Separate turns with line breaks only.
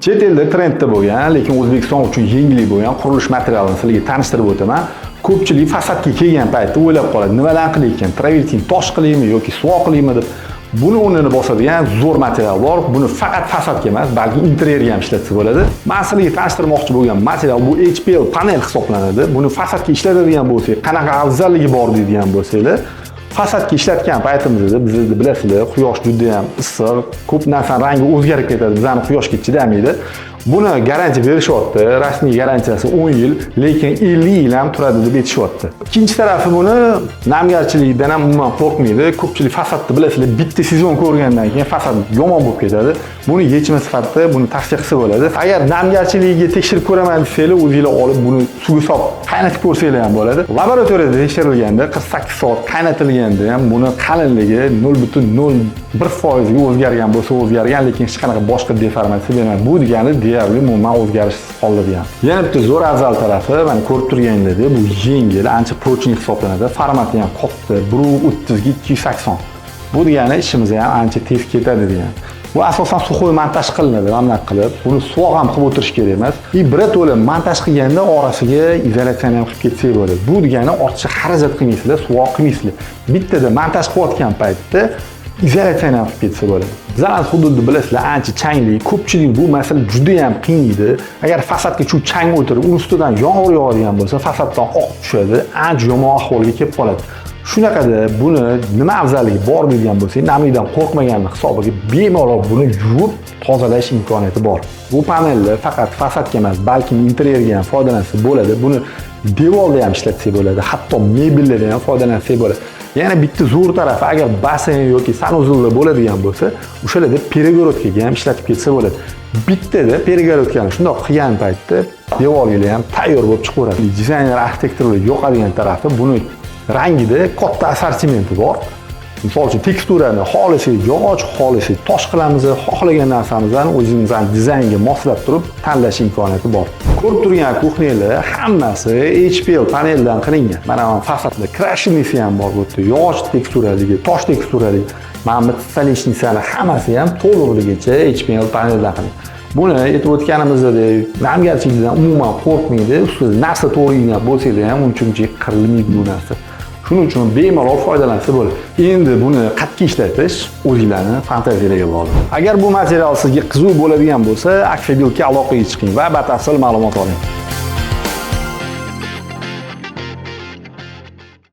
Chet elda trendda bo'lgan, lekin O'zbekiston uchun yengillik bo'lgan qurilish materialini sizlarga tanishtirib o'taman. Ko'pchilik fasadga kelgan paytda o'ylab qoladi, nimadan qilay ekan, travertin tosh qilaymi yoki suvoq qilaymi deb. Buni o'rnini bosadigan zo'r material bor. Buni faqat fasadga emas, balki interyerga ham ishlatsa bo'ladi. Men sizlarga tanishtirmoqchi bo'lgan material bu HPL panel hisoblanadi. Buni fasadga ishlatadigan bo'lsak, qanaqa afzalligi bor deydigan bo'lsanglar, fasadga ishlatgan paytimizda bizda, bilasizlar, quyosh juda ham issiq, ko'p narsani rangi o'zgarib ketadi, bizani quyoshga chidamaydi. Buni garantiya berishyapti, rasmiy garantiyasi 10 yil, lekin 50 yil ham turadi deb aytishyapti. Ikkinchi tarafi, buni namgarchilikdan ham umuman qo'rqmaydi. Ko'pchilik fasadni, bilasizlar, bitta sezon ko'rgandan keyin fasad yomon bo'lib ketadi. Buni yechimi sifatida buni tavsiya qilsa bo'ladi. Agar namgarchiligiga tekshirib ko'raman desanglar, o'zinglar olib buni suvga solib qaynatib ko'rsanglar ham bo'ladi. Laboratoriyada tekshirilganda, 48 soat qaynatilganda ham buni qalinligi 0,01 foizga o'zgargan bo'lsa o'zgargan, lekin hech qanaqa boshqa deformatsiya bermaydi. Bu degani deyarli umuman o'zgarishsiz qoldi degan. Yana bitta zo'r afzal tarafi, mana ko'rib turganingizdek, bu yengil, ancha прочный hisoblanadi. Formati ham katta, 1.30 ga 280. Bu degani ishimiz ham ancha tez ketadi degani. Bu asosan сухой montaj qilinadi, mana bunaqa qilib. Buni suvoq ham qilib o'tirish kerak emas. И birato'la montaj qilganda orasiga izolyatsiyani ham qilib ketsak bo'ladi. Bu degani ortiqcha xarajat qilmaysizlar, suvoq qilmaysizlar. Bittada montaj qilayotgan paytda izolyatsiyani ham qilib ketsa bo'ladi. Bizani hududni bilasizlar, ancha changli, ko'pchilik bu masala juda ham qiynaydi. Agar fasadga shu chang o'tirib, uni ustidan yomg'ir yog'adigan bo'lsa, fasaddan oqib tushadi, ancha yomon ahvolga kelib qoladi. Shunaqada buni nima afzalligi bor deydigan bo'lsak, namlikdan qo'rqmaganni hisobiga bemalol buni yuvib tozalash imkoniyati bor. Bu panelni faqat fasadga emas, balkim interyerga ham foydalansa bo'ladi. Buni devorda ham ishlatsak bo'ladi, hatto mebellarda ham foydalansak bo'ladi. Yana bitta zo'r tarafi, agar basseyn yoki санузел da bo'ladigan bo'lsa, o'shalarda перегородка ga ham ishlatib ketsa bo'ladi. Bittada перегородка ni shundoq qilgan paytda devorlar ham tayyor bo'lib chiqaveradi. Dizayner, arxitektorlar yoqadigan tarafi, buni rangida katta assortimenti bor. Misol uchun, teksturani xohlasak yog'och, xohlasak tosh qilamiz, xohlagan narsamizni o'zimizni dizaynga moslab turib tanlash imkoniyati bor. Ko'rib turgan кухня lar hammasi HPL paneldan qilingan. Mana bu fasadlar крашеный si ham bor bu yerda. Yog'och teksturaligi, tosh teksturali. Mana bu столешница lar hammasi ham to'liqligicha HPL paneldan qilingan. Buni aytib o'tganimizdek, namgarchilikdan umuman qo'rqmaydi. Ustida narsa to'g'riydigan bo'lsanglar ham uncha-muncha qirilmaydi bu narsa. Shuning uchun bemalol foydalansa bo'ladi. Endi buni qayerga ishlatish o'zinglarni fantaziyalariga bog'liq. Agar bu material sizga qiziq bo'ladigan bo'lsa, Akfa Buildga aloqaga chiqing va batafsil ma'lumot oling.